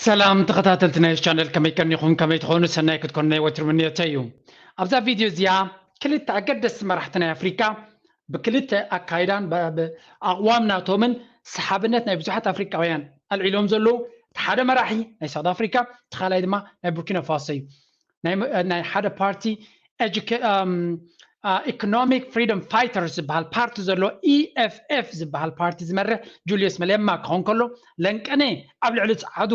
ሰላም ተኸታተልቲ ናይ ቻነል፣ ከመይ ቀኒኹም? ከመይ ትኾኑ? ሰናይ ክትኮኑ ናይ ወትሩ ምንዮተይ እዩ። ኣብዛ ቪድዮ እዚኣ ክልተ ኣገደስቲ መራሕቲ ናይ ኣፍሪካ ብክልተ ኣካይዳን ብ- ብ- ኣቕዋም ናቶምን ሰሓብነት ናይ ብዙሓት ኣፍሪካውያን ኣልዒሎም ዘለዉ፣ እቲ ሓደ መራሒ ናይ ሳውት ኣፍሪካ፣ እቲ ካልኣይ ድማ ናይ ቡርኪና ፋሶ እዩ። ናይ መ- ናይ ሓደ ፓርቲ ኢኮኖሚክ ፍሪደም ፋይተርስ ዝበሃል ፓርቲ ዘሎ፣ ኢኤፍኤፍ ዝበሃል ፓርቲ ዝመርሕ ጁልዮስ መሌማ ክኸውን ከሎ፣ ለንቀነ ኣብ ልዕሊ ጸዓዱ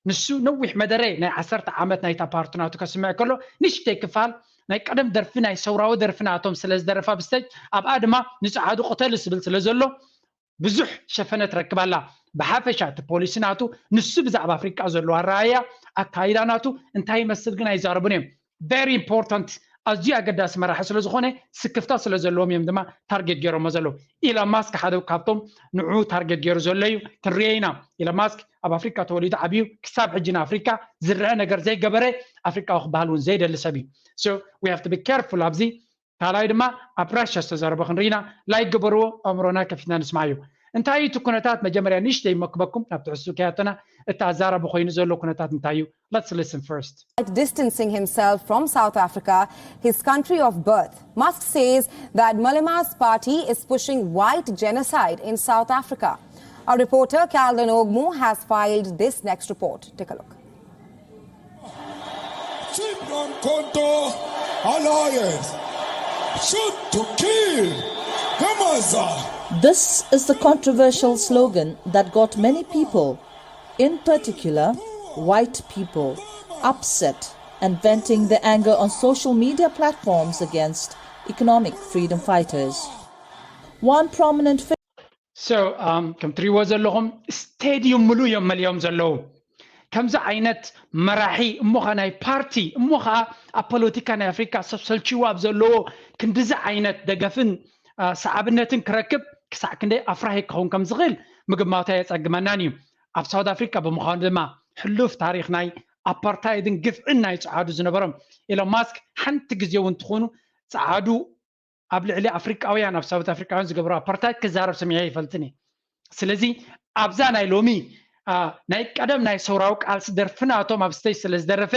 ንሱ ነዊሕ መደረ ናይ ዓሰርተ ዓመት ናይታ ፓርቲ ናቱ ከስምዕ ከሎ፣ ንእሽተይ ክፋል ናይ ቀደም ደርፊ፣ ናይ ሰውራዊ ደርፊ ናቶም ስለ ዝደረፋ ብስተጅ፣ ኣብኣ ድማ ንጸዓዱ ቅተሉ ስብል ስለ ዘሎ ብዙሕ ሸፈነ ትረክብ ኣላ። ብሓፈሻ እቲ ፖሊሲ ናቱ፣ ንሱ ብዛዕባ ኣፍሪቃ ዘለዎ ኣረኣእያ፣ ኣካይዳ ናቱ እንታይ ይመስል ግን ኣይዛረቡን እዮም። ቨሪ ኢምፖርታንት፣ ኣዝዩ ኣገዳሲ መራሒ ስለ ዝኾነ፣ ስክፍታ ስለ ዘለዎም እዮም ድማ ታርጌት ገይሮሞ ዘለዉ። ኢሎን ማስክ ሓደ ካብቶም ንዑ ታርጌት ገይሩ ዘሎ እዩ። ክንሪኦ ኢና። ኢሎን ማስክ ኣብ ኣፍሪካ ተወሊዱ ዓብዩ፣ ክሳብ ሕጂ ንኣፍሪካ ዝርአ ነገር ዘይገበረ፣ ኣፍሪቃዊ ክበሃል እውን ዘይደሊ ሰብ እዩ። So we have to be careful ኣብዚ። ካልኣይ ድማ ኣብ ራሽያ ዝተዛረበ ክንርኢ ኢና። ላይክ ግበርዎ፣ ኣእምሮና ከፊትና ንስማዓዮ። እንታይ እዩ እቲ ኩነታት? መጀመርያ ንእሽተይ መክበኩም ናብቲ ሕሱብ ከያተና፣ እቲ ኣዛራቢ ኮይኑ ዘሎ ኩነታት እንታይ እዩ? Let's listen first. Distancing himself from South Africa, his country of birth, Musk says that Malema's party is pushing white genocide in South Africa. Our reporter Carolyn Ogmu has filed this next report. Take a look. Chipron Konto Alliance. Shoot to kill. Gamaza. This is the controversial slogan that got many people, in particular white people, upset and venting their anger on social media platforms against economic freedom fighters. One prominent figure So um, ከም ትሪእዎ ዘለኹም ስቴዲዩም ምሉእ እዮም መሊኦም ዘለዉ። ከምዚ ዓይነት መራሒ እሞ ኸዓ ናይ ፓርቲ እሞ ኸዓ ኣብ ፖለቲካ ናይ ኣፍሪካ ሰብ ሰልችዎ ኣብ ዘለዎ ክንድዚ ዓይነት ደገፍን ሰዓብነትን ክረክብ ክሳዕ ክንደይ ኣፍራሂ ክኸውን ከም ዝኽእል ምግማቱ ኣየፀግመናን እዩ። ኣብ ሳውት ኣፍሪካ ብምዃኑ ድማ ሕሉፍ ታሪክ ናይ ኣፓርታይድን ግፍዕን ናይ ፀዓዱ ዝነበሮም ኢሎን ማስክ ሓንቲ ግዜ እውን ትኾኑ ፀዓዱ ኣብ ልዕሊ ኣፍሪቃውያን ኣብ ሳውት ኣፍሪካውያን ዝገብሮ ኣፓርታይድ ክዛረብ ሰሚዐ ይፈልጥን እየ። ስለዚ ኣብዛ ናይ ሎሚ ናይ ቀደም ናይ ሰውራዊ ቃልሲ ደርፊ ናቶም ኣብ ስቴጅ ስለ ዝደረፈ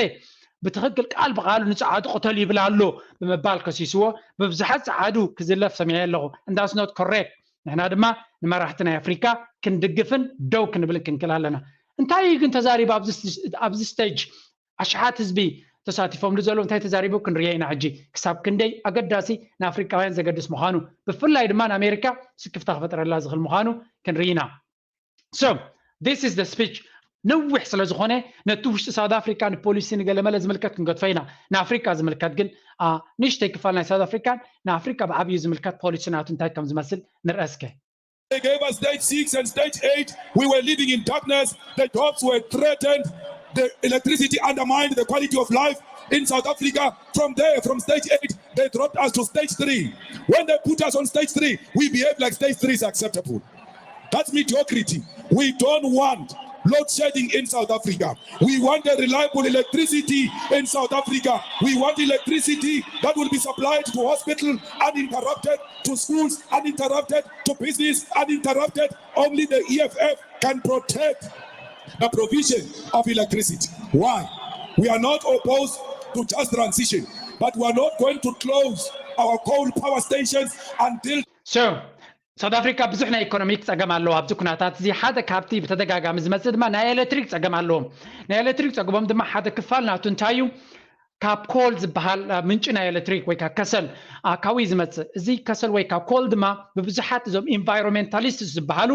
ብትኽክል ቃል ብቃሉ ንፀዓዱ ቅተሉ ይብል ኣሎ ብምባል ከሲስዎ ብብዙሓት ፀዓዱ ክዝለፍ ሰሚዐ ኣለኹ። And that's not correct። ንሕና ድማ ንመራሕቲ ናይ ኣፍሪካ ክንድግፍን ደው ክንብልን ክንክል ኣለና። እንታይ እዩ ግን ተዛሪቡ ኣብዚ ስቴጅ? ኣሽሓት ህዝቢ ተሳቲፎምሉ ዘለዉ እንታይ ተዛሪቡ ክንርዮ ኢና ሕጂ። ክሳብ ክንደይ ኣገዳሲ ንኣፍሪቃውያን ዘገድስ ምዃኑ፣ ብፍላይ ድማ ንኣሜሪካ ስክፍታ ክፈጥረላ ዝኽእል ምዃኑ ክንርኢ ኢና። So this is the speech። ነዊሕ ስለ ዝኾነ ነቲ ውሽጢ ሳውት ኣፍሪካ ንፖሊሲ ንገለመለ ዝምልከት ክንገድፎ ኢና። ንኣፍሪካ ዝምልከት ግን ንእሽተይ ክፋል ናይ ሳውት ኣፍሪካን ንኣፍሪካ ብዓብዩ ዝምልከት ፖሊሲ ናቱ እንታይ ከም ዝመስል ንርአ እስከ። They gave us stage six and stage eight. We were living in darkness. The jobs were threatened. The electricity undermined the quality of life in South Africa. From there, from stage eight, they dropped us to stage three. When they put us on stage three, we behave like stage three is acceptable. That's mediocrity. We don't want load shedding in South Africa. We want a reliable electricity in South Africa. We want electricity that will be supplied to hospital uninterrupted, to schools uninterrupted, to business uninterrupted. Only the E F F can protect the provision of electricity. Why? We are not opposed to just transition, but we are not going to close our coal power stations until So ሳውት ኣፍሪካ ብዙሕ ናይ ኢኮኖሚክ ፀገም ኣለዎ። ኣብዚ ኩነታት እዚ ሓደ ካብቲ ብተደጋጋሚ ዝመፅእ ድማ ናይ ኤሌክትሪክ ፀገም ኣለዎም። ናይ ኤሌክትሪክ ፀገሞም ድማ ሓደ ክፋል ናቱ እንታይ እዩ? ካብ ኮል ዝበሃል ምንጪ ናይ ኤሌክትሪክ ወይ ካብ ከሰል ኣካዊ ዝመፅእ። እዚ ከሰል ወይ ካብ ኮል ድማ ብብዙሓት እዞም ኢንቫይሮንሜንታሊስት ዝበሃሉ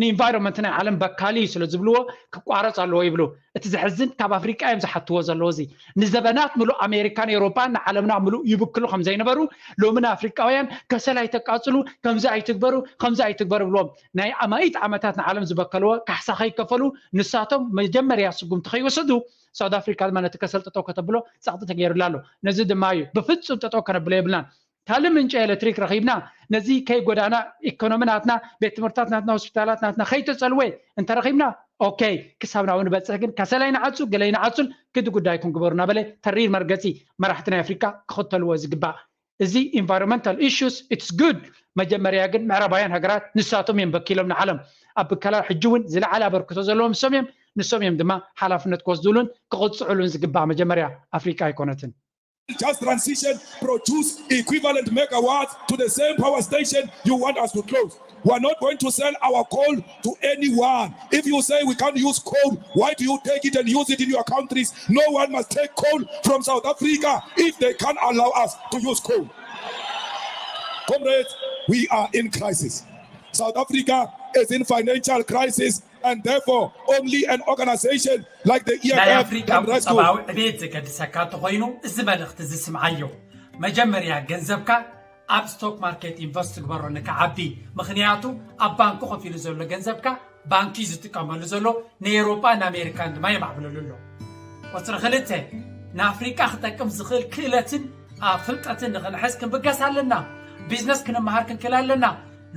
ንኢንቫይሮንመንት ናይ ዓለም በካሊ እዩ ስለ ዝብልዎ ክቋረፅ ኣለዎ ይብሉ። እቲ ዘሕዝን ካብ ኣፍሪቃ እዮም ዝሓትዎ ዘለዎ። እዚ ንዘበናት ምሉእ ኣሜሪካን ኤውሮጳን ንዓለምና ምሉእ ይብክሉ ከም ዘይነበሩ ሎሚ ንኣፍሪቃውያን ከሰል ኣይተቃፅሉ፣ ከምዚ ኣይትግበሩ፣ ከምዚ ኣይትግበሩ ብልዎም። ናይ ኣማኢት ዓመታት ንዓለም ዝበከልዎ ካሕሳ ከይከፈሉ ንሳቶም መጀመርያ ስጉምቲ ከይወሰዱ ሳውት ኣፍሪካ ድማ ነቲ ከሰል ጠጠው ከተብሎ ፃቕጢ ተገይሩላ ኣሎ። ነዚ ድማ እዩ ብፍፁም ጠጠው ከነብሎ የብልናን። ካልእ ምንጪ ኤሌክትሪክ ረኺብና ነዚ ከይጎዳና ኢኮኖሚ ናትና ቤት ትምህርታት ናትና ሆስፒታላት ናትና ከይተፀልወ እንተረኺብና ኦኬ ክሳብ ናብኡ ንበፅሕ ግን ከሰል ኣይንዓፁ ገለ ኣይንዓፁን ግዲ ጉዳይኩም ግበሩ እናበለ ተሪር መርገፂ መራሕቲ ናይ ኣፍሪካ ክኽተልዎ ዝግባእ። እዚ environmental issues it's good። መጀመርያ ግን ምዕራባውያን ሃገራት ንሳቶም እዮም በኪሎም ንዓለም ኣብ ብከላ ሕጂ እውን ዝለዓለ ኣበርክቶ ዘለዎም ንሶም እዮም። ንሶም እዮም ድማ ሓላፍነት ክወስዱሉን ክቕፅዕሉን ዝግባእ። መጀመርያ ኣፍሪቃ ኣይኮነትን። Just transition, produce equivalent megawatts to the same power station you want us to close. We are not going to sell our coal to anyone. If you say we can't use coal, why do you take it and use it in your countries? No one must take coal from South Africa if they can't allow us to use coal. Comrades, we are in crisis. South Africa is in financial crisis, and therefore only an organization like the E F F can rescue. ናይ ኣፍሪቃ ቁጠባዊ ዕቤት ዘገድሰካ እንተኾይኑ፣ እዚ መልእኽቲ እዚ ስምዓዮ። መጀመርያ ገንዘብካ ኣብ ስቶክ ማርኬት ኢንቨስት ግበሮ ንክዓቢ። ምኽንያቱ ኣብ ባንኩ ከፊሉ ዘሎ ገንዘብካ ባንኪ ዝጥቀመሉ ዘሎ ንኤውሮጳን ንኣሜሪካን ድማ የማዕብለሉ ኣሎ። ቁፅሪ ክልተ፣ ንኣፍሪቃ ክጠቅም ዝኽእል ክእለትን ፍልጠትን ንኽንሕዝ ክንብገስ ኣለና። ቢዝነስ ክንመሃር ክንክእል ኣለና።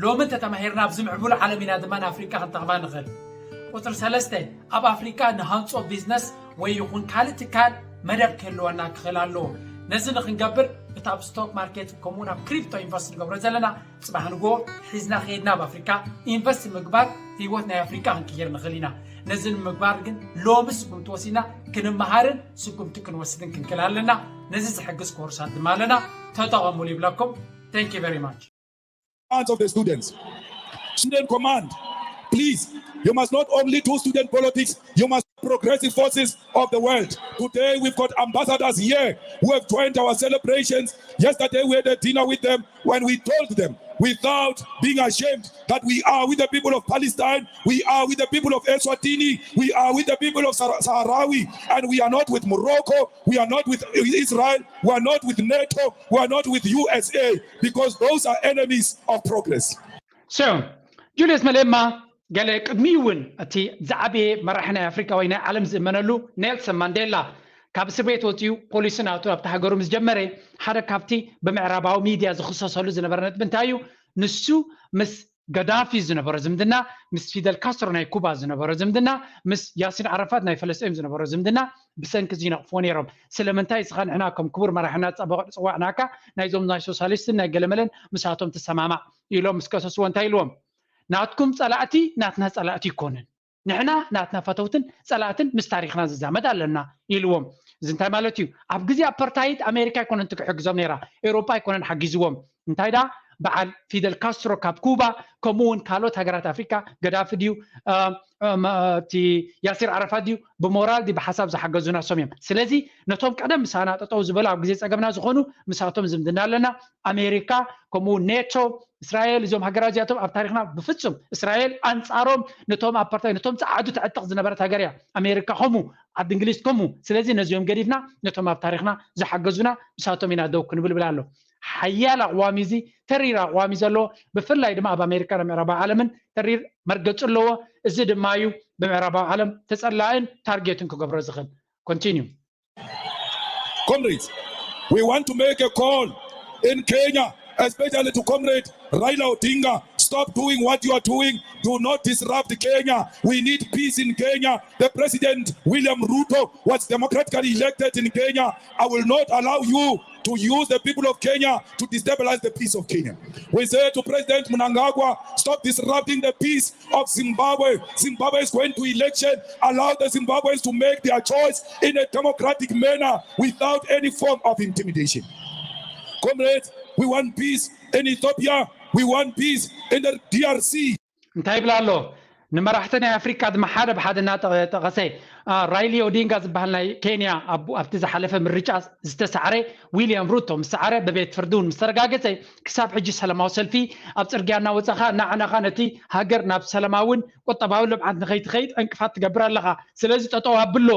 ሎሚ እንተተማሂርና ኣብዚ ምዕቡል ዓለም ኢና ድማ ንኣፍሪቃ ክንጠቕማ ንኽእል። ቁፅሪ ሰለስተ፣ ኣብ ኣፍሪቃ ንሃንፆ ቢዝነስ ወይ ይኹን ካልእ ትካል መደብ ክህልወና ክኽእል ኣለዎ። ነዚ ንክንገብር እቲ ኣብ ስቶክ ማርኬት ከምኡውን ኣብ ክሪፕቶ ኢንቨስት ንገብሮ ዘለና ፅባሕ ንግሆ ሒዝና ከይድና ኣብ ኣፍሪካ ኢንቨስት ምግባር ህይወት ናይ ኣፍሪካ ክንቅይር ንኽእል ኢና። ነዚ ንምግባር ግን ሎሚ ስጉምቲ ወሲድና ክንመሃርን ስጉምቲ ክንወስድን ክንክእል ኣለና። ነዚ ዝሕግዝ ኮርሳት ድማ ኣለና። ተጠቐሙሉ ይብለኩም። Thank you very much. Of the students. Student command, please, you must not only do student politics, you must progressive forces of the world. Today we've got ambassadors here who have joined our celebrations. Yesterday we had a dinner with them when we told them without being ashamed that we are with the people of Palestine, we are with the people of Eswatini, we are with the people of Sahrawi, and we are not with Morocco, we are not with Israel, we are not with NATO, we are not with U S A, because those are enemies of progress. So, Julius Malema, ገለ ቅድሚኡ እውን እቲ ዝዓበየ መራሒ ናይ ኣፍሪካ ወይ ናይ ዓለም ዝእመነሉ ኔልሰን ማንዴላ ካብ እስር ቤት ወፂኡ ፖሊሲ ናቱ ኣብቲ ሃገሩ ምስ ጀመረ ሓደ ካብቲ ብምዕራባዊ ሚድያ ዝኽሰሰሉ ዝነበረ ነጥቢ እንታይ እዩ? ንሱ ምስ ገዳፊ ዝነበሮ ዝምድና፣ ምስ ፊደል ካስትሮ ናይ ኩባ ዝነበሮ ዝምድና፣ ምስ ያሲን ዓረፋት ናይ ፈለስጢን ዝነበሮ ዝምድና ብሰንኪ እዚ ይነቕፍዎ ነይሮም። ስለምንታይ እስኻ ንሕና ከም ክቡር መራሕና ጸበቕ ጽዋዕናካ ናይዞም ናይ ሶሻሊስትን ናይ ገለመለን ምሳቶም ትሰማማዕ ኢሎም ምስ ከሰስዎ እንታይ ኢልዎም? ናትኩም ጸላእቲ ናትና ጸላእቲ ይኮንን። ንሕና ናትና ፈተውትን ጸላእትን ምስ ታሪኽና ዝዛመድ ኣለና ኢልዎም። እዚ እንታይ ማለት እዩ? ኣብ ግዜ ኣፓርታይድ ኣሜሪካ ኣይኮነን ትክሕግዞም ነይራ፣ ኤውሮጳ ኣይኮነን ሓጊዝዎም። እንታይ ደኣ በዓል ፊደል ካስትሮ ካብ ኩባ ከምኡ እውን ካልኦት ሃገራት ኣፍሪካ ገዳፊ ድዩ እቲ ያሲር ዓረፋት ድዩ ብሞራል ድዩ ብሓሳብ ዝሓገዙና ሶም እዮም። ስለዚ ነቶም ቀደም ምሳና ጠጠው ዝበሉ ኣብ ግዜ ፀገምና ዝኾኑ ምሳቶም ዝምድና ኣለና። ኣሜሪካ ከምኡ እውን ኔቶ እስራኤል እዞም ሃገራት እዚኣቶም ኣብ ታሪክና ብፍፁም እስራኤል ኣንፃሮም ነቶም ኣፓርታይ ነቶም ፀዓዱ ተዕጥቕ ዝነበረት ሃገር እያ ኣሜሪካ ከምኡ ዓዲ እንግሊዝ ከምኡ። ስለዚ ነዚኦም ገዲፍና ነቶም ኣብ ታሪክና ዝሓገዙና ምሳቶም ኢና ደው ክንብል ብል ኣሎ። ሓያል ኣቕዋም እዚ ተሪር ኣቕዋም እዩ ዘለዎ። ብፍላይ ድማ ኣብ ኣሜሪካን ኣብ ምዕራባዊ ዓለምን ተሪር መርገፂ ኣለዎ። እዚ ድማ እዩ ብምዕራባዊ ዓለም ተፀላእን ታርጌትን ክገብሮ ዝኽእል። Continue. Comrades, we want to make a call in Kenya, especially to Comrade Raila Odinga. Stop doing what you are doing. Do not disrupt Kenya. We need peace in Kenya. The President, William Ruto, was democratically elected in Kenya. I will not allow you to use the people of Kenya to destabilize the peace of Kenya. We say to President Mnangagwa, stop disrupting the peace of Zimbabwe. Zimbabwe is going to election. Allow the Zimbabweans to make their choice in a democratic manner without any form of intimidation. Comrades, we want peace in Ethiopia. We want peace in the D R C. እንታይ ይብል ኣሎ? ንመራሕቲ ናይ ኣፍሪካ ድማ ሓደ ብሓደ እናጠቐሰ ራይሊ ኦዲንጋ ዝበሃል ናይ ኬንያ ኣብቲ ዝሓለፈ ምርጫ ዝተሳዕረ ዊልያም ሩቶ ምስ ሰዓረ ብቤት ፍርዲ እውን ምስ ተረጋገጸ ክሳብ ሕጂ ሰላማዊ ሰልፊ ኣብ ጽርግያ እናወጻኻ እናዓነኻ ነቲ ሃገር ናብ ሰላማውን ቁጠባዊ ልምዓት ንኸይትኸይድ ዕንቅፋት ትገብር ኣለኻ። ስለዚ ጠጠው ኣብሎ።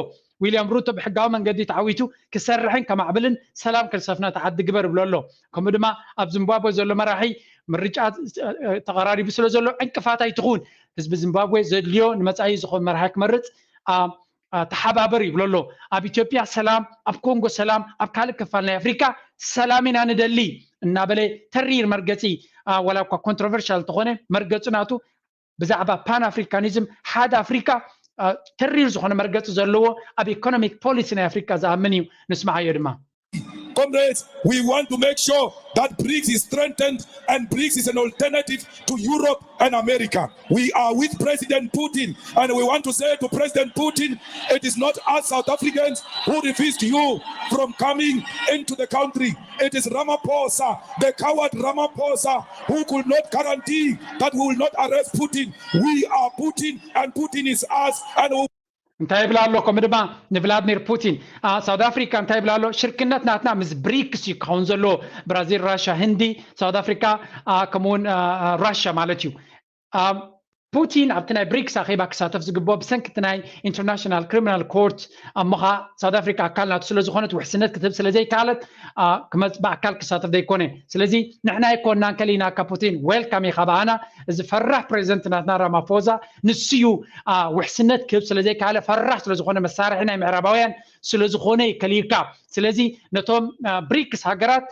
ዊልያም ሩቶ ብሕጋዊ መንገዲ ተዓዊቱ ክሰርሕን ከማዕብልን ሰላም ከልሰፍና ተዓዲ ግበር ይብሎ ኣሎ። ከምኡ ድማ ኣብ ዚምባብወ ዘሎ መራሒ ምርጫ ተቐራሪቡ ስለ ዘሎ ዕንቅፋት ኣይትኹን። ህዝቢ ዚምባብወ ዘድልዮ ንመጻኢ ዝኾን መራሒ ክመርጽ ተሓባበር ይብሎ ኣሎ። ኣብ ኢትዮጵያ ሰላም፣ ኣብ ኮንጎ ሰላም፣ ኣብ ካልእ ክፋል ናይ ኣፍሪካ ሰላም ኢና ንደሊ እናበለ ተሪር መርገፂ ዋላ እኳ ኮንትሮቨርሻል እንተኾነ መርገፂ ናቱ ብዛዕባ ፓን ኣፍሪካኒዝም ሓደ ኣፍሪካ ተሪር ዝኾነ መርገፂ ዘለዎ ኣብ ኢኮኖሚክ ፖሊሲ ናይ ኣፍሪካ ዝኣምን እዩ። ንስማዓዮ ድማ። Comrades, we want to make sure that BRICS is strengthened and BRICS is an alternative to Europe and America. We are with President Putin, and we want to say to President Putin, it is not us South Africans who refused you from coming into the country. It is Ramaphosa, the coward Ramaphosa, who could not guarantee that we will not arrest Putin. We are Putin, and Putin is us, and we እንታይ ይብላ ኣሎ? ከምኡ ድማ ንቭላድሚር ፑቲን ሳውት ኣፍሪካ እንታይ ይብላ ኣሎ? ሽርክነት ናትና ምስ ብሪክስ እዩ ክኸውን ዘለዎ። ብራዚል፣ ራሻ፣ ህንዲ፣ ሳውት ኣፍሪካ፣ ከምኡውን ራሻ ማለት እዩ። ፑቲን ኣብቲ ናይ ብሪክስ ኣኼባ ክሳተፍ ዝግብኦ ብሰንኪ እቲ ናይ ኢንተርናሽናል ክሪሚናል ኮርት እሞ ኸዓ ሳውት ኣፍሪካ ኣካል ናቱ ስለ ዝኾነት ውሕስነት ክትህብ ስለ ዘይከኣለት ክመፅ ብኣካል ክሳተፍ ዘይኮነ። ስለዚ ንሕና ኣይኮንናን ከሊእናካ ፑቲን፣ ዌልካም ኢኻ ብኣና። እዚ ፈራሕ ፕሬዚደንት ናትና ራማፎዛ ንሱ እዩ ውሕስነት ክህብ ስለ ዘይከኣለ፣ ፈራሕ ስለ ዝኾነ፣ መሳርሒ ናይ ምዕራባውያን ስለ ዝኾነ እዩ ከሊእካ። ስለዚ ነቶም ብሪክስ ሃገራት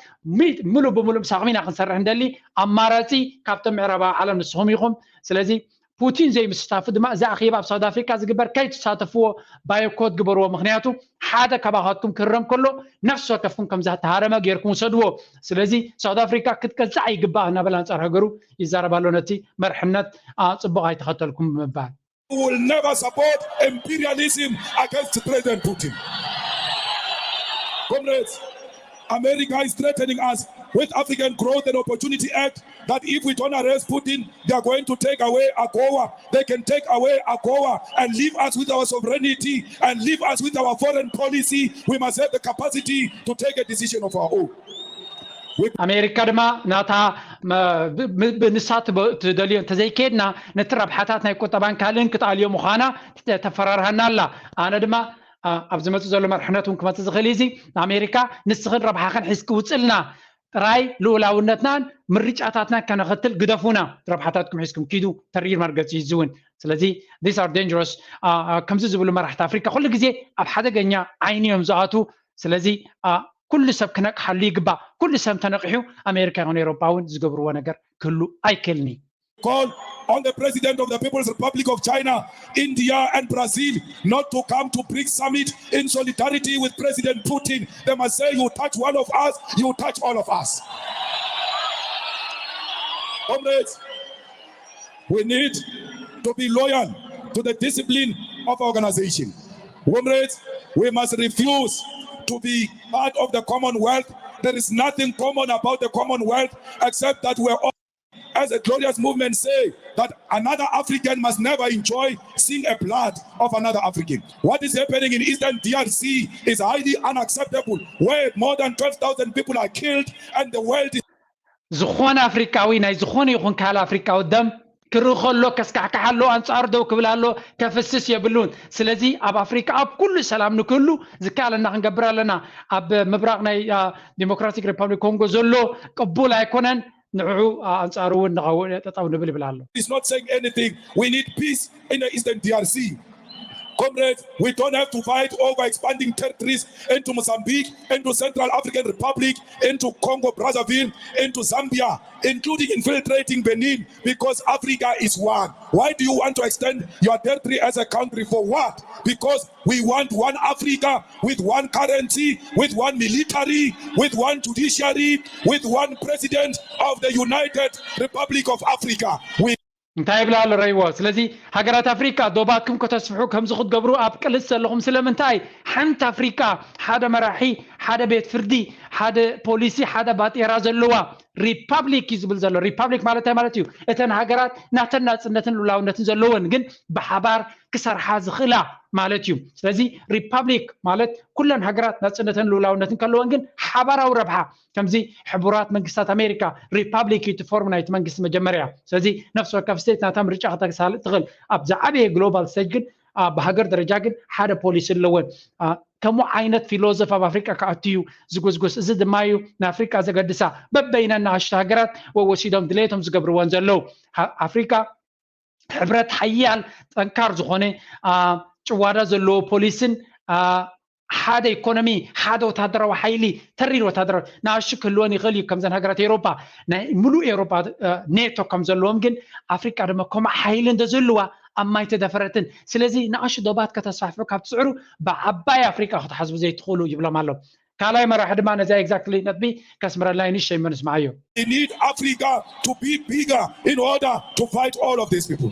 ምሉእ ብምሉእ ምሳኹም ኢና ክንሰርሕ እንደሊ። ኣማራፂ ካብቶም ምዕራባዊ ዓለም ንስኹም ኢኹም። ስለዚ ፑቲን ዘይምስታፉ ድማ እዚ ኣኼባ ኣብ ሳውት ኣፍሪካ ዝግበር ከይትሳተፍዎ ባይኮት ግበርዎ። ምክንያቱ ሓደ ካባኻትኩም ክህረም ከሎ ነፍሲ ወከፍኩም ከም ዝተሃረመ ጌርኩም ውሰድዎ። ስለዚ ሳውት ኣፍሪካ ክትቀፃዕ ይግባእ እናበለ ኣንፃር ሃገሩ ይዛረብ ኣሎ። ነቲ መርሕነት ፅቡቕ ኣይተኸተልኩም ብምባል We will never support imperialism against President Putin. Comrades, America is threatening us with African Growth and Opportunity Act that if we don't arrest Putin, they are going to take away AGOA. They can take away AGOA and leave us with our sovereignty and leave us with our foreign policy. We must have the capacity to take a decision of our own. ኣሜሪካ ድማ ናታ ንሳ ትደልዮ እንተዘይከድና ነቲ ረብሓታት ናይ ቁጠባን ካልእን ክትኣልዮ ምዃና ተፈራርሃና ኣላ። ኣነ ድማ ኣብ ዝመፅእ ዘሎ መርሕነት እውን ክመፅእ ዝኽእል እዚ ኣሜሪካ ንስኽን ረብሓኽን ሒዝኪ ውፅልና ጥራይ ልኡላውነትናን ምርጫታትናን ከነኸትል ግደፉና። ረብሓታትኩም ሒዝኩም ኪዱ። ተሪር መርገፂ እዩ እዚ እውን። ስለዚ these are dangerous። ከምዚ ዝብሉ መራሕቲ ኣፍሪካ ኩሉ ግዜ ኣብ ሓደገኛ ዓይኒ እዮም ዝኣትዉ። ስለዚ ኩሉ ሰብ ክነቅሓሉ ይግባእ። ኩሉ ሰብ እንተነቂሑ ኣሜሪካ ይኹን ኤሮፓ እውን ዝገብርዎ ነገር ክህሉ ኣይክእልን እዩ። Call on the President of the People's Republic of China, India, and Brazil not to come to BRICS Summit in solidarity with President Putin. They must say, you touch one of us, you touch all of us. Comrades, we need to be loyal to the discipline of our organization. Comrades, we must refuse to be part of the Commonwealth. There is nothing common about the Commonwealth except that we're all as a glorious movement say that another African must never enjoy seeing a blood of another African. What is happening in Eastern D R C is highly unacceptable, where more than twelve thousand people are killed and the world is ዝኾነ ኣፍሪቃዊ ናይ ዝኾነ ይኹን ካልእ ኣፍሪቃዊ ደም ክርኢ ከሎ ከስካሕክሕ ኣሎ፣ ኣንጻሩ ደው ክብል ኣሎ፣ ከፍስስ የብሉን። ስለዚ ኣብ ኣፍሪቃ ኣብ ኩሉ ሰላም ንክህሉ ዝከኣለና ክንገብር ኣለና። ኣብ ምብራቕ ናይ ዲሞክራቲክ ሪፐብሊክ ኮንጎ ዘሎ ቅቡል ኣይኮነን። ንዕዑ ኣንጻሩ እውን ንኸውእ ጠጠው ንብል ይብል ኣሎ። It's not saying anything. We need peace in the Eastern D R C. Comrades, we don't have to fight over expanding territories into Mozambique, into Central African Republic, into Congo Brazzaville, into Zambia, including infiltrating Benin, because Africa is one. Why do you want to extend your territory as a country? For what? Because we want one Africa with one currency, with one military, with one judiciary, with one president of the United Republic of Africa. We እንታይ ይብላ ኣሎ ረይዎ? ስለዚ ሃገራት ኣፍሪካ ዶባትኩም ከተስፍሑ ከምዚ ክትገብሩ ኣብ ቅልስ ዘለኹም ስለምንታይ? ሓንቲ ኣፍሪካ፣ ሓደ መራሒ፣ ሓደ ቤት ፍርዲ፣ ሓደ ፖሊሲ፣ ሓደ ባጤራ ዘለዋ ሪፓብሊክ እዩ ዝብል ዘሎ። ሪፓብሊክ ማለት እንታይ ማለት እዩ? እተን ሃገራት ናተን ናፅነትን ልኡላውነትን ዘለወን ግን ብሓባር ክሰርሓ ዝኽእላ ማለት እዩ። ስለዚ ሪፓብሊክ ማለት ኩለን ሃገራት ናፅነተን ልኡላውነትን ከለወን ግን ሓባራዊ ረብሓ ከምዚ ሕቡራት መንግስታት ኣሜሪካ ሪፓብሊክ እዩ እቲ ፎርም ናይቲ መንግስቲ መጀመርያ። ስለዚ ነፍሲ ወከፍ ስቴት ናታ ምርጫ ከተሳልጥ ትኽእል። ኣብ ዝዓበየ ግሎባል ስቴጅ ግን ብሃገር ደረጃ ግን ሓደ ፖሊሲ ኣለወን። ከምኡ ዓይነት ፊሎዞፍ ኣብ ኣፍሪቃ ክኣቱ እዩ ዝጉስጉስ። እዚ ድማ እዩ ንኣፍሪቃ ዘገድሳ። በበይነን ንኣሽቱ ሃገራት ወወሲዶም ድሌቶም ዝገብርወን ዘለዉ። ኣፍሪቃ ሕብረት ሓያል ጠንካር ዝኾነ ጭዋዳ ዘለዎ ፖሊስን ሓደ ኢኮኖሚ፣ ሓደ ወታደራዊ ሓይሊ፣ ተሪር ወታደራዊ ንኣሽቱ ክህልወን ይኽእል እዩ። ከምዘን ሃገራት ኤውሮጳ ናይ ሙሉእ ኤውሮጳ ኔቶ ከም ዘለዎም ግን ኣፍሪቃ ድማ ከምኡ ሓይሊ እንተዝህልዋ ኣብ ማይ ተደፈረትን። ስለዚ ንኣሽቱ ዶባት ከተስፋሕፍሑ ካብ ትጽዕሩ ብዓባይ ኣፍሪቃ ክትሓስቡ ዘይትኽእሉ ይብሎም ኣሎ። ካልኣይ መራሒ ድማ ነዚኣ exactly ነጥቢ ከስምረልና እዩ። ንእሽተይ እሞ ንስምዓዮ። We need Africa to be bigger in order to fight all of these people.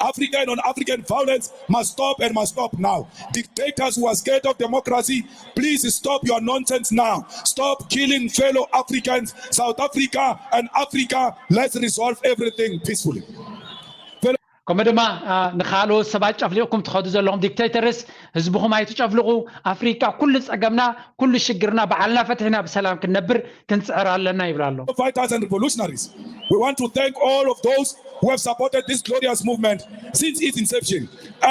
Africa and on African violence must stop and must stop now. Dictators who are scared of democracy, please stop your nonsense now. Stop killing fellow Africans. South Africa and Africa, let's resolve everything peacefully. ከምኡ ድማ ንካልኦት ሰባት ጨፍሊቕኩም ትኸዱ ዘለኹም ዲክቴተርስ ህዝብኹም ኣይትጨፍልቑ። ኣፍሪቃ ኩሉ ፀገምና ኩሉ ሽግርና ባዕልና ፈትሕና ብሰላም ክንነብር ክንፅዕር ኣለና ይብል ኣሎ። Fighters and revolutionaries, we want to thank all of those who have supported this glorious movement since its inception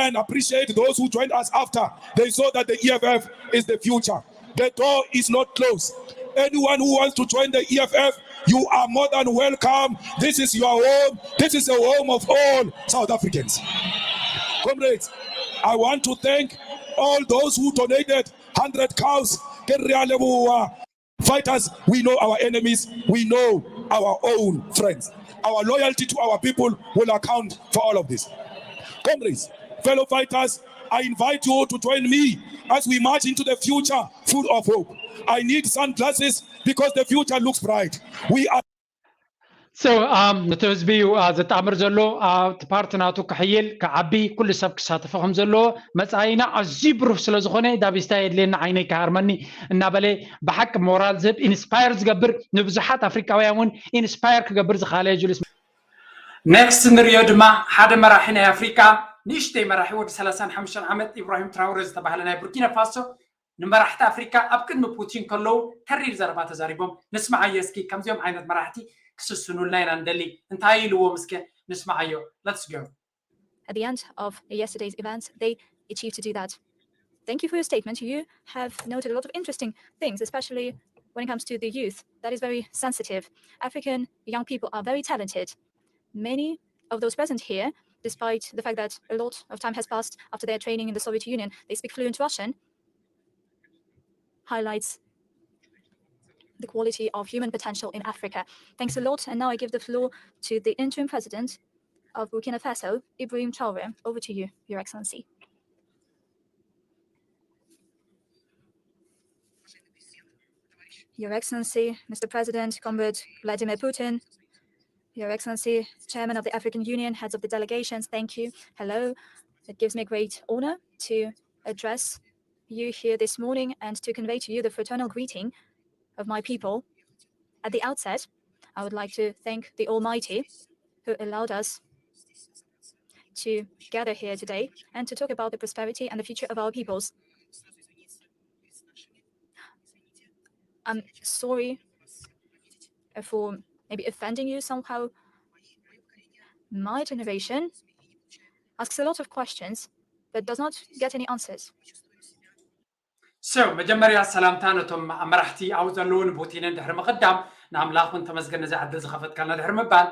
and appreciate those who joined us after they saw that the E F F is the future. The door is not closed. Anyone who wants to join the E F F, you are more than welcome. This is your home. This is the home of all South Africans. Comrades, I want to thank all those who donated hundred cows. Fighters, we know our enemies. We know our own friends. Our loyalty to our people will account for all of this. Comrades, fellow fighters, I invite you to join me as we march into the future full of hope. I need sunglasses because the future looks bright. We are So um, ነቲ ህዝቢ እዩ uh, ዘጣምር ዘሎ uh, እቲ ፓርቲ ናቱ ክሕይል ክዓቢ ኩሉ ሰብ ክሳተፎ ከም ዘለዎ መፃኢና ኣዝዩ ብሩህ ስለ ዝኾነ ዳቢስታ የድልየና ዓይነይ ክሃርመኒ እናበለ ብሓቂ ሞራል ዝህብ ኢንስፓየር ዝገብር ንብዙሓት ኣፍሪካውያን እውን ኢንስፓየር ክገብር ዝኻለ ጁልስ ኔክስት ንሪኦ ድማ ሓደ መራሒ ናይ ኣፍሪካ ንእሽተይ መራሒ ወዲ ሰላሳን ሓሙሽተን ዓመት ኢብራሂም ትራውረ ዝተባህለ ናይ ቡርኪና ፋሶ ንመራሕቲ ኣፍሪካ ኣብ ቅድሚ ፑቲን ከለዉ ተሪር ዘረባ ተዛሪቦም። ንስምዓዮ እስኪ ከምዚኦም ዓይነት መራሕቲ ክስስኑልና ኢና ንደሊ። እንታይ ኢልዎም እስከ ንስምዓዮ። Let's go. At the end of yesterday's events, they achieved to do that. Thank you for your statement. You have noted a lot of interesting things, especially when it comes to the youth. That is very sensitive. African young people are very talented. Many of those present here, despite the fact that a lot of time has passed after their training in the Soviet Union, they speak fluent Russian, highlights the quality of human potential in Africa. Thanks a lot. And now I give the floor to the interim president of Burkina Faso, Ibrahim Traore. Over to you, Your Excellency. Your Excellency, Mister President, Comrade Vladimir Putin, Your Excellency, Chairman of the African Union, heads of the delegations, thank you. Hello. It gives me great honor to address you here this morning and to convey to you the fraternal greeting of my people. At the outset, I would like to thank the Almighty who allowed us to gather here today and to talk about the prosperity and the future of our peoples. I'm sorry for maybe offending you somehow. My generation asks a lot of questions but does not get any answers. So መጀመርያ ሰላምታ ነቶም ኣብ መራሕቲ ኣብኡ ዘለዉ ንቡቲንን ድሕሪ ምቕዳም ንኣምላኽ እውን ተመስገን ነዚ ዕድል ዝኸፈትካልና ድሕሪ ምባል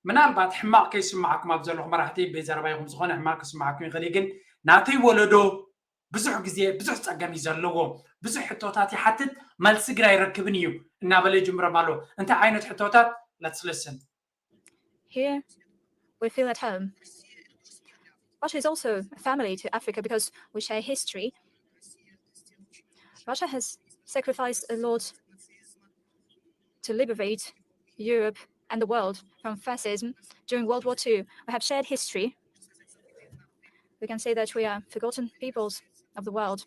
ምናልባት ሕማቕ ከይስምዓኩም ኣብ ዘለኹ መራሕቲ ብዘረባይኹም ዝኾነ ሕማቕ ክስምዓኩም ይኽእል ግን ናተይ ወለዶ ብዙሕ ግዜ ብዙሕ ፀገም እዩ ዘለዎ ብዙሕ ሕቶታት ይሓትት መልሲ ግን ኣይረክብን እዩ እናበለ ይጅምሮም ኣሎ እንታይ ዓይነት ሕቶታት let's listen Here, we feel at home. Russia is also a family to Africa because we share history. Russia has sacrificed a lot to liberate Europe and the world from fascism during World War Two. We have shared history. We can say that we are forgotten peoples of the world,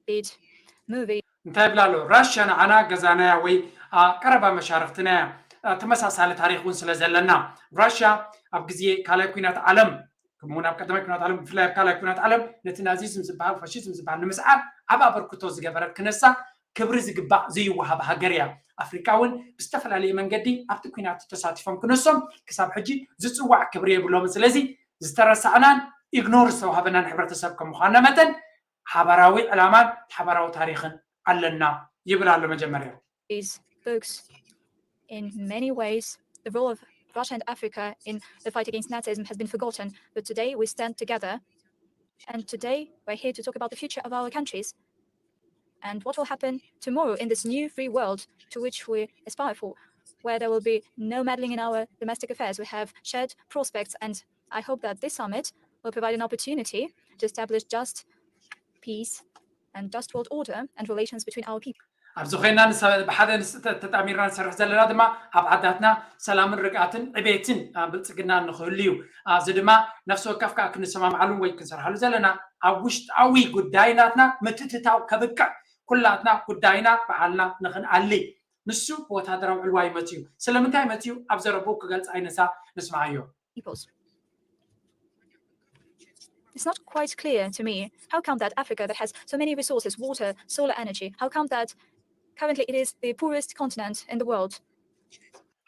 be it movie. እንታይ ብላ ኣሎ ራሽያ ንዓና ገዛናያ ወይ ቀረባ መሻርክትናያ ተመሳሳሊ ታሪክ እውን ስለ ዘለና ራሽያ ኣብ ግዜ ካልኣይ ኩናት ዓለም ከምኡውን ኣብ ቀዳማይ ኩናት ዓለም ብፍላይ ኣብ ካልኣይ ኩናት ዓለም ነቲ ናዚዝም ዝበሃል ፋሽዝም ዝበሃል ንምስዓር ዓብ ኣበርክቶ ዝገበረት ክነሳ ክብሪ ዝግባእ ዘይወሃብ ሃገር እያ ኣፍሪቃ እውን ብዝተፈላለየ መንገዲ ኣብቲ ኩናት ተሳቲፎም ክነሶም ክሳብ ሕጂ ዝፅዋዕ ክብሪ የብሎምን ስለዚ ዝተረሳዕናን ኢግኖር ዝተዋህበናን ሕብረተሰብ ከም ምኳና መጠን ሓባራዊ ዕላማን ሓባራዊ ታሪክን ኣለና ይብል ኣሎ መጀመርያ these books in many ways the role of Russia and Africa in the fight against Nazism has been forgotten, but today we stand together. And today we're here to talk about the future of our countries and what will happen tomorrow in this new free world to which we aspire for, where there will be no meddling in our domestic affairs. We have shared prospects, and I hope that this summit will provide an opportunity to establish just peace and just world order and relations between our people. ኣብዚ ኮይና ንሰ- ብሓደ ንስ- ተ- ተጣሚርና ንሰርሕ ዘለና ድማ ኣብ ዓዳትና ሰላምን ርግኣትን ዕቤትን አ፣ ብልፅግናን ንክህሉ እዩ። አ፣ እዚ ድማ ነፍሲ ወከፍ ከዓ ክንሰማምዓሉን ወይ ክንሰርሓሉ ዘለና ኣብ ውሽጣዊ ጉዳይ ናትና ምትእትታው ከብቅዕ ኩላትና ጉዳይና በዓልና ንክንኣሊ ንሱ ብወታደራዊ ዕልዋ ይመፅዩ። ስለምንታይ መፅዩ ኣብ ዘረቡ ክገልፅ ኣይነሳ ንስምዓዮ። peoples. It's not quite clear to me how come that Africa that has so many resources, water, solar energy, how come that currently it is the poorest continent in the world?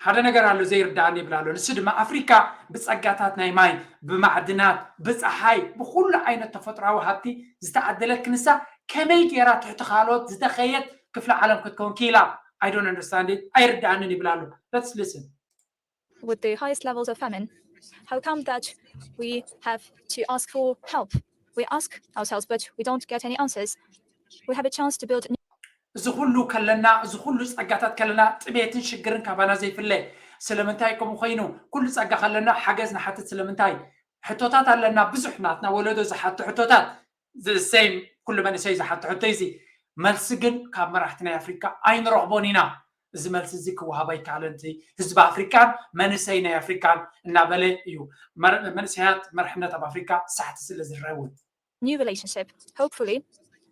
ሓደ ነገር ኣሎ ዘይርዳእኒ ይብል ኣሎ። ንሱ ድማ ኣፍሪካ ብፀጋታት ናይ ማይ፣ ብማዕድናት፣ ብፀሓይ፣ ብኩሉ ዓይነት ተፈጥሮዊ ሃብቲ ዝተዓደለት ክንሳ ከመይ ገይራ ትሕቲ ካልኦት ዝደኸየት ክፍለ ዓለም ክትከውን ክኢላ? I don't understand it። ኣይርዳእንን ይብል ኣሎ። Let's listen. With the highest levels of famine, how come that we have to ask for help? We ask ourselves, but we don't get any answers. We have a chance to build እዚ ኩሉ ከለና እዚ ኩሉ ፀጋታት ከለና ጥሜትን ሽግርን ካባና ዘይፍለ ስለምንታይ ከምኡ ኮይኑ ኩሉ ፀጋ ከለና ሓገዝ ንሓትት ስለምንታይ ሕቶታት ኣለና ብዙሕ ናትና ወለዶ ዝሓቱ ሕቶታት the same ኩሉ መንእሰይ ዝሓቱ ሕቶ እዚ መልሲ ግን ካብ መራሕቲ ናይ ኣፍሪካ ኣይንረኽቦን ኢና እዚ መልሲ እዚ ክወሃብ ኣይከኣለን እቲ ህዝቢ ኣፍሪካን መንእሰይ ናይ ኣፍሪካን እናበለ እዩ መንእሰያት መርሕነት ኣብ ኣፍሪካ ሳሕቲ ስለ ዝረውት new relationship. Hopefully,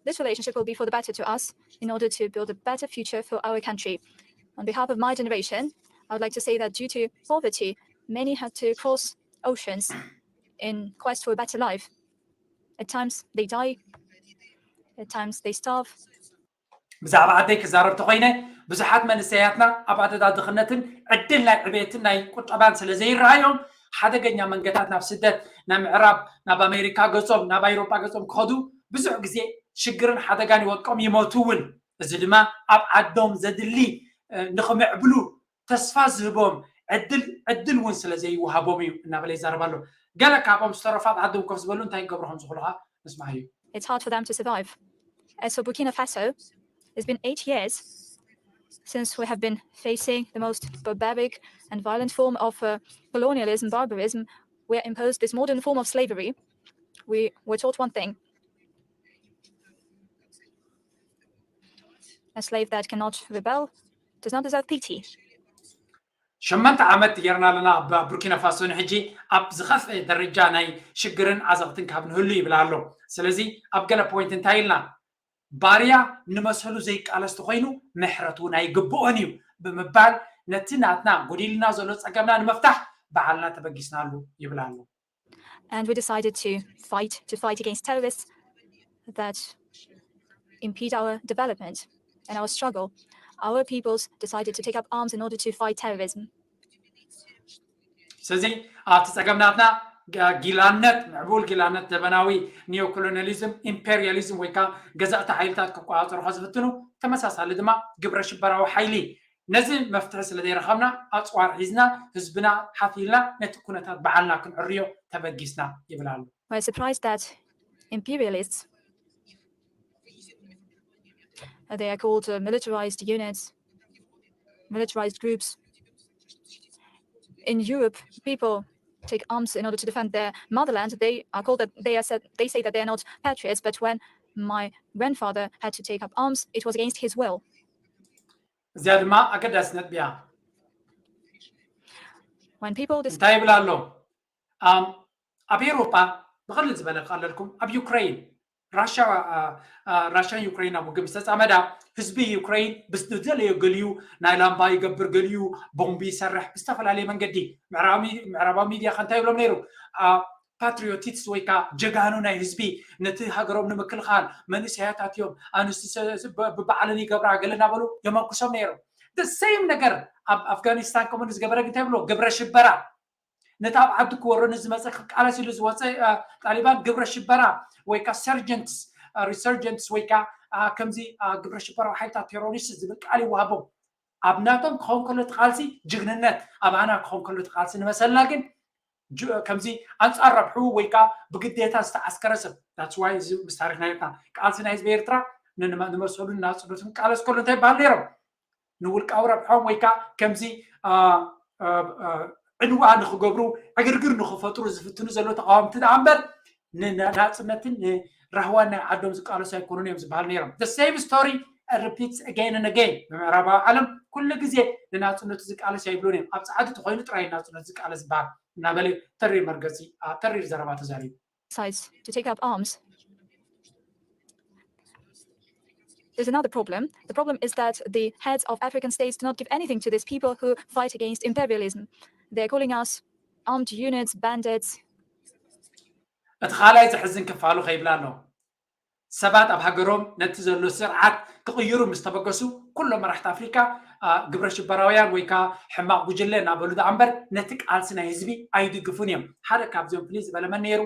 this relationship will be for the better to us in order to build a better future for our country. On behalf of my generation, I would like to say that due to poverty, many had to cross oceans in quest for a better life. At times they die, at times they starve. ብዛዕባ ዓደይ ክዛረብ ተኮይነ ብዙሓት መንእሰያትና ኣብ ኣደዳ ድኽነትን ዕድል ናይ ዕቤትን ናይ ቁጠባን ስለ ዘይረኣዮም ሓደገኛ መንገታት ናብ ስደት ናብ ምዕራብ ናብ ኣሜሪካ ገጾም ናብ ኣውሮጳ ገጾም ክኸዱ ብዙሕ ግዜ ሽግርን ሓደጋን ይወድቆም ይሞቱ እውን እዚ ድማ ኣብ ዓዶም ዘድሊ ንክምዕብሉ ተስፋ ዝህቦም ዕድል ዕድል እውን ስለ ዘይወሃቦም እዩ እናበለ ይዛረብ ኣሎ ገለ ካብኦም ዝተረፉ ኣብ ዓዶም ኮፍ ዝበሉ እንታይ ክገብሩ ከም ዝኽእሉ ከዓ ንስማዕ እዩ It's hard for them to survive. As for Burkina Faso, it's been eight years since we have been facing the most barbaric and violent form of uh, colonialism, barbarism, where imposed this modern form of slavery. We were taught one thing: a slave that cannot rebel does not deserve pity. ሸመንተ ዓመት ጌርና ኣለና ኣብ ቡርኪና ፋሶ ንሕጂ ኣብ ዝኸፍአ ደረጃ ናይ ሽግርን ዓዘቕትን ካብ ንህሉ ይብል ኣሎ ስለዚ ኣብ ገለ ፖይንት እንታይ ኢልና ባርያ ንመሰሉ ዘይቃለስ ተኮይኑ ምሕረት እውን ኣይግብኦን እዩ ብምባል ነቲ ናትና ጎዲልና ዘሎ ፀገምና ንምፍታሕ በዓልና ተበጊስናሉ ይብል ኣሎ And we decided to fight to fight against terrorists that impede our development and our struggle. Our peoples decided to take up arms in order to fight terrorism. ስለዚ ኣብቲ ፀገም ናትና ጊላነት ምዕቡል ጊላነት ዘበናዊ ኒዮኮሎኒያሊዝም ኢምፔሪያሊዝም ወይ ከዓ ገዛእቲ ሓይልታት ክቆፃፀሩ ከዝፍትኑ ተመሳሳሊ ድማ ግብረ ሽበራዊ ሓይሊ ነዚ መፍትሒ ስለ ዘይረኸብና ኣፅዋር ሒዝና ህዝብና ሓፊልና ነቲ ኩነታት በዓልና ክንዕርዮ ተበጊስና ይብል ኣሎ We're surprised that imperialists, uh, they are called uh, militarized units, militarized groups. In Europe, people take arms in order to defend their motherland. They are called that they are said they say that they are not patriots, but when my grandfather had to take up arms, it was against his will. እዚኣ ድማ ኣገዳሲ ነጥቢ እያ When people dis- እንታይ ይብል ኣሎ ኣብ ኤውሮጳ ብቐልል ዝበለ ክቐለልኩም ኣብ ዩክሬን ራሽያ ራሽያን ዩክሬን ኣብ ውግብ ዝተፃመዳ ህዝቢ ዩክሬን ብዝደለዮ ገሊዩ ናይ ላምባ ይገብር ገሊዩ ቦምቢ ይሰርሕ ብዝተፈላለየ መንገዲ ምዕራባዊ ሚድያ ከ እንታይ ይብሎም ነይሩ ፓትሪዮቲክስ ወይ ከዓ ጀጋኑ ናይ ህዝቢ ነቲ ሃገሮም ንምክልኻል መንእሰያታት እዮም ኣንስቲ ብባዕለን ይገብራ ገለ እናበሉ የመኩሶም ነይሮም the same ነገር ኣብ ኣፍጋኒስታን ከምኡ ዝገበረ እንታይ ብሎ ግብረ ሽበራ ነቲ ኣብ ዓዲ ክወርኒ ዝመፀ ክቃለስ ኢሉ ዝወፀ ጣሊባን ግብረ ሽበራ ወይ ከዓ ሰርጀንትስ ሪሰርጀንትስ ወይ ከዓ ከምዚ ግብረ ሽበራዊ ሓይልታት ቴሮሪስት ዝብል ቃል ይወሃቦም ኣብ ናቶም ክኸውን ከሎ እቲ ቃልሲ ጅግንነት ኣባና ክኸውን ከሎ እቲ ቃልሲ ንመሰልና ግን ከምዚ ኣንፃር ረብሑ ወይ ከዓ ብግዴታ ዝተዓስከረ ሰብ that's why እዚ ምስ ታሪክና ኤርትራ ቃልሲ ናይ ህዝቢ ኤርትራ ንመሰሉን ናፅነቱን ቃለስ ከሎ እንታይ ይበሃል ነይሮም ንውልቃዊ ረብሖም ወይ ከዓ ከምዚ ዕንዋ ንክገብሩ ዕግርግር ንክፈጥሩ ዝፍትኑ ዘለዉ ተቃወምቲ ደኣ እምበር ንናፅነትን ራህዋን ናይ ዓዶም ዝቃለሱ ኣይኮኑን እዮም ዝበሃል ነይሮም። The same story repeats again and again። ብምዕራባዊ ዓለም ኩሉ ግዜ ንናፅነቱ ዝቃለስ ኣይብሉን እዮም። ኣብ ፃዕዲ ተኮይኑ ጥራይ ናፅነቱ ዝቃለስ ዝበሃል እናበለ ተሪር መርገፂ፣ አ፣ ተሪር ዘረባ ተዛሪቡ። Decides to take up arms. There's another problem. The problem is that the heads of African states do not give anything to these people who fight against imperialism. They're calling us armed units, bandits. እቲ ካልኣይ ዘሕዝን ክፋሉ ከይብላ ኣሎ። ሰባት ኣብ ሃገሮም ነቲ ዘሎ ስርዓት ክቕይሩ ምስ ተበገሱ፣ ኩሎም መራሕቲ ኣፍሪካ፣ አ፣ ግብረ ሽበራውያን ወይ ከዓ ሕማቕ ጉጅለ እናበሉ ደኣ እምበር ነቲ ቃልሲ ናይ ህዝቢ ኣይድግፉን እዮም። ሓደ ካብዚኦም ፍልይ ዝበለ መን ነይሩ?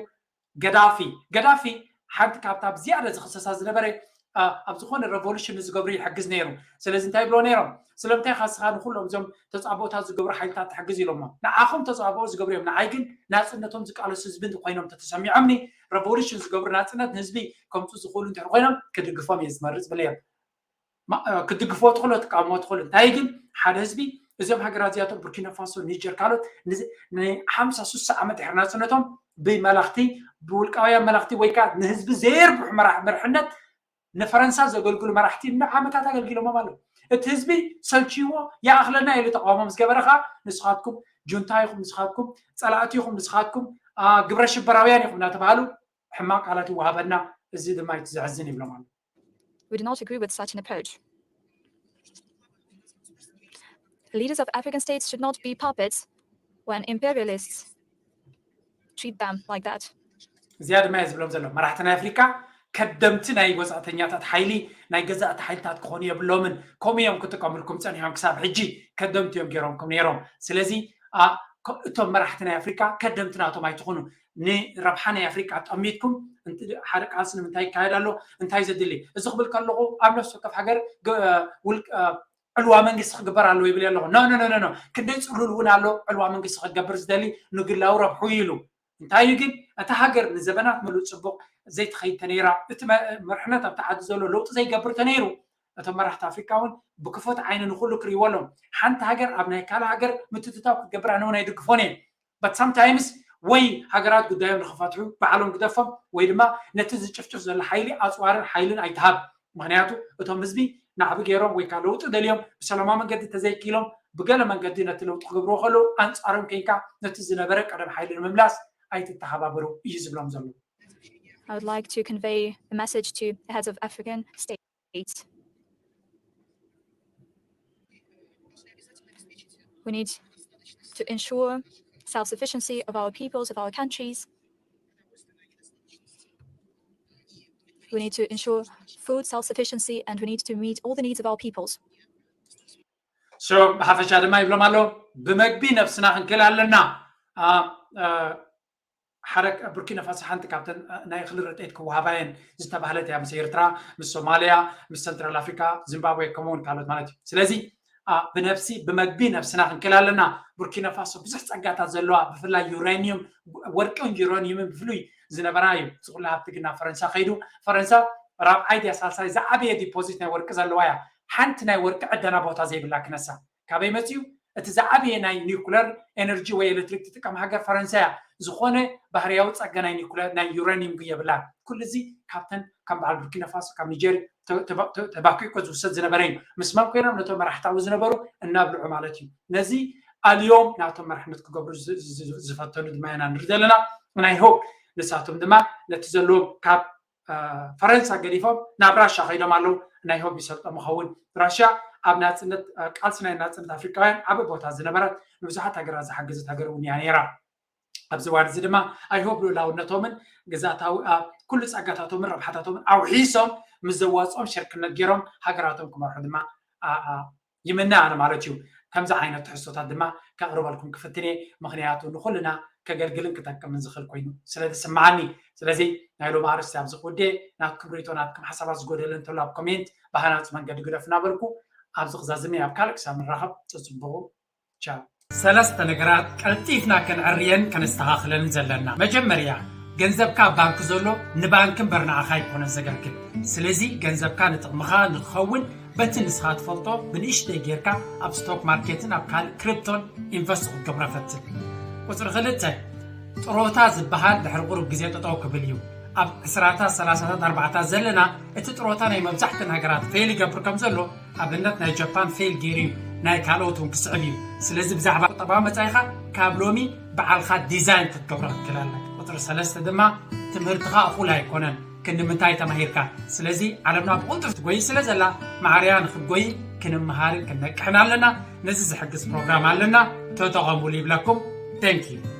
ገዳፊ። ገዳፊ ሓንቲ ካብታ ብዝያዳ ዝኽሰሳ ዝነበረ፣ አ፣ ኣብ ዝኾነ ሬቮሉሽን ንዝገብሩ ይሕግዝ ነይሩ። ስለዚ እንታይ ይብሎ ነይሮም? ስለምንታይ ኢኻ ንስኻ ንኹሎም እዞም ተጻብኦታት ዝገብሩ ሓይልታት ትሕግዝ ኢሎሞ? ንዓኹም ተጻብኦ ዝገብሩ እዮም፣ ንዓይ ግን ናጽነቶም ዝቃለሱ ህዝቢ ኮይኖም ተተሰሚዖምኒ፣ ሬቮሉሽን ዝገብሩ ናጽነት ንህዝቢ ከምፁ ዝኽእሉ እንድሕር ኮይኖም ክድግፎም እየ ዝመርጽ ብለዮም። ማ-፣ እ፣ ክትድግፍዎ ትኽእሉ፣ ትቃወምዎ ትኽእሉ። እንታይ ግን ሓደ ህዝቢ፣ እዞም ሃገራት እዚኣቶም ቡርኪና ፋሶ፣ ኒጀር፣ ካልኦት ንዚ-፣ ንሓምሳ ስሳ ዓመት ድሕሪ ናጽነቶም ብመላኽቲ፣ ብውልቃውያን መላኽቲ ወይ ከዓ ንህዝቢ ዘየርብሑ መራሕ-፣ መርሕነት ንፈረንሳ ዘገልግሉ መራሕቲ ንዓመታት ኣገልጊሎሞም ኣለዉ። እቲ ህዝቢ ሰልችይዎ ይኣኽለና ኢሉ ተቃውሞ ምስ ገበረ ከዓ ንስኻትኩም ጁንታ ኢኹም፣ ንስኻትኩም ጸላእቲ ኢኹም፣ ንስኻትኩም፣ አ፣ ግብረ ሽበራውያን ኢኹም እናተባሃሉ ሕማቕ ቃላት ይወሃበና፣ እዚ ድማ እቲ ዘሕዝን ይብሎም ኣለዉ። We do not agree with such an approach. Leaders of African states should not be puppets when imperialists treat them like that. እዚኣ ድማ እየ ዝብሎም ዘሎ። መራሕቲ ናይ ኣፍሪካ ከደምቲ ናይ ወፃእተኛታት ሓይሊ፣ ናይ ገዛእቲ ሓይልታት ክኾኑ የብሎምን። ከምኡ እዮም ክጥቀምልኩም ፀኒሖም ክሳብ ሕጂ፣ ከደምቲ እዮም ገይሮምኩም ነይሮም። ስለዚ፣ አ፣ ከ-፣ እቶም መራሕቲ ናይ ኣፍሪካ ከደምቲ ናቶም ኣይትኹኑ። ንረብሓ ናይ ኣፍሪካ ጠሚትኩም እንት-፣ ሓደ ቃልሲ ንምንታይ ይካየድ ኣሎ? እንታይ ዘድሊ? እዚ ክብል ከለኹ ኣብ ነፍሲ ወከፍ ሃገር ግ-፣ ውልቅ-፣ አ፣ ዕልዋ መንግስቲ ክግበር ኣለዎ ይብል ኣለኹ። ኖ፣ ኖ፣ ኖ፣ ኖ፣ ኖ። ክንደይ ፅሉል እውን ኣሎ ዕልዋ መንግስቲ ክገብር ዝደሊ ንግላዊ ረብሑ ኢሉ። እንታይ እዩ ግን፣ እታ ሃገር ንዘበናት ምሉእ ፅቡቕ ዘይትኸይድ ተነይራ፣ እቲ መ-፣ መርሕነት ኣብቲ ዓዲ ዘሎ ለውጢ ዘይገብር ተነይሩ፣ እቶም መራሕቲ ኣፍሪካ እውን ብክፉት ዓይኒ ንኩሉ ክርእይዎ ኣለዎም። ሓንቲ ሃገር ኣብ ናይ ካልእ ሃገር ምትትታው ክትገብር ኣነ እውን ኣይድግፎን እየ። But sometimes ወይ ሃገራት ጉዳዮም ንክፈትሑ ባዕሎም ግደፎም፣ ወይ ድማ ነቲ ዝጭፍጭፍ ዘሎ ሓይሊ ኣፅዋርን ሓይልን ኣይትሃብ። ምክንያቱ እቶም ህዝቢ ናዕቢ ገይሮም ወይ ከዓ ለውጢ ደልዮም ብሰላማዊ መንገዲ ተዘይኪሎም ብገለ መንገዲ ነቲ ለውጢ ክገብርዎ ከለዉ ኣንፃሮም ኮይንካ ነቲ ዝነበረ ቀደም ሓይሊ ንምምላስ ኣይትተሓባበሩ እዩ ዝብሎም ዘሎ። I would like to convey a message to the heads of African states. We need to ensure self-sufficiency of our peoples, of our countries. We need to ensure food self-sufficiency, and we need to meet all the needs of our peoples. So ብሓፈሻ ድማ ይብሎም ኣሎ፣ ብመግቢ ነብስና ክንክል ኣለና። አ፣ አ፣ ሓደ ቡርኪና ፋሶ ሓንቲ ካብተን፣ አ፣ ናይ እኽሊ ረድኤት ክወሃባ እየን ዝተባህለት እያ፣ ምስ ኤርትራ፣ ምስ ሶማልያ፣ ምስ ሰንትራል ኣፍሪካ፣ ዚምባብዌ፣ ከምኡውን ካልኦት ማለት እዩ። ስለዚ፣ አ፣ ብነብሲ ብመግቢ ነብስና ክንክል ኣለና። ቡርኪና ፋሶ ብዙሕ ጸጋታት ዘለዋ፣ ብፍላይ ዩራኒየም፣ ወርቅን ዩራኒየምን ብፍሉይ ዝነበራ እዩ። እዚ ኩሉ ሃብቲ ግን ናብ ፈረንሳ ከይዱ። ፈረንሳ ራብዓይ ድያ ሳልሳይ ዝዓበየ ዲፖዚት ናይ ወርቂ ዘለዋ እያ። ሓንቲ ናይ ወርቂ ዕደና ቦታ ዘይብላ ክነሳ። ካበይ መፅዩ? እቲ ዝዓበየ ናይ ኒውክለር ኤነርጂ ወይ ኤሌክትሪክ ትጥቀም ሃገር ፈረንሳ እያ። ዝኾነ ባህርያዊ ጸጋ ናይ ኒውክለር፣ ናይ ዩራኒየም ግን የብላን። ኩሉ እዚ ካብተን ከም በዓል ቡርኪና ፋሶ፣ ካብ ኒጀር ተ-፣ ተባ-፣ ተ-፣ ተባኪዑ ዝውሰድ ዝነበረ እዩ። ምስ መን ኮይኖም? ነቶም መራሕታዊ ዝነበሩ እናብልዑ ማለት እዩ። ነዚ ኣልዮም ናቶም መራሕነት ክገብሩ ዝ-፣ ዝ-፣ ዝ-፣ ዝፈተኑ ድማ ኢና ንርኢ ዘለና። ናይ ሆፕ ንሳቶም ድማ ነቲ ዘለዎም ካብ፣ አ፣ ፈረንሳ ገዲፎም ናብ ራሻ ከይዶም ኣለዉ። ናይ ሆፕ ይሰልጦም ይኸውን። ራሻ ኣብ ናጽነት፣ አ፣ ቃልሲ ናይ ናጽነት ኣፍሪቃውያን ዓቢ ቦታ ዝነበረት፣ ንብዙሓት ሃገራት ዝሓገዘት ሃገር እውን እያ ነይራ። ኣብዚ እዋን እዚ ድማ ኣይ ሆፕ ልኡላውነቶምን ግዛታዊ፣ አ፣ ኩሉ ጸጋታቶምን ረብሓታቶምን ኣውሒሶም ምስ ዘዋጽኦም ሽርክነት ገይሮም ሃገራቶም ክመርሑ ድማ፣ አ፣ አ፣ ይምነ ኣነ ማለት እዩ። ከምዚ ዓይነት ትሕዝቶታት ድማ ከቕርበልኩም ክፍትን እየ፣ ምኽንያቱ ንኹልና ከገልግልን ክጠቅምን ዝኽእል ኮይኑ ስለ ዝስምዓኒ። ስለዚ ናይ ሎሚ ኣርእስቲ ኣብዚ ክውድእ፣ ናትኩም ርእይቶ፣ ናትኩም ሓሳባት ዝጎደለ እንተሎ ኣብ ኮሜንት ብሃናጺ መንገዲ ግደፉ እናበልኩ ኣብዚ ክዛዝም እየ። ኣብ ካልእ ክሳብ ንራኸብ ጽጽብቑ። ቻው። ሰለስተ ነገራት ቀልጢፍና ከነዕርየን ከነስተኻኽለን ዘለና። መጀመርያ፣ ገንዘብካ ኣብ ባንክ ዘሎ ንባንክ እምበር ንዓኻ ኣይኮነን ዘገልግል። ስለዚ ገንዘብካ ንጥቕምኻ ንክኸውን በቲ ንስኻ ትፈልጦ ብንእሽተይ ጌርካ ኣብ ስቶክ ማርኬትን ኣብ ካልእ ክሪፕቶን ኢንቨስት ክትገብሮ ፈትን። ቁጽሪ ክልተ፣ ጥሮታ ዝበሃል ድሕሪ ቁሩብ ግዜ ጠጠው ክብል እዩ። ኣብ ዕስራታት ሰላሳታት ኣርባዕታት ዘለና እቲ ጥሮታ ናይ መብዛሕተን ሃገራት ፌል ይገብር ከም ዘሎ ኣብነት ናይ ጃፓን ፌል ገይሩ እዩ። ናይ ካልኦት እውን ክስዕብ እዩ። ስለዚ ብዛዕባ ቁጠባዊ መጻኢኻ ካብ ሎሚ ባዕልኻ ዲዛይን ክትገብሮ ክትክእል ኣለካ። ቁፅሪ ሰለስተ ድማ ትምህርትኻ እኹል ኣይኮነን። ክንዲ ምንታይ ተማሂርካ? ስለዚ ዓለምና ብቕልጡፍ ትጎይ ስለ ዘላ ማዕርያ ንክትጎይ ክንመሃርን ክንነቅሕን ኣለና። ነዚ ዝሕግዝ ፕሮግራም ኣለና። ተጠቐሙሉ ይብለኩም። Thank you።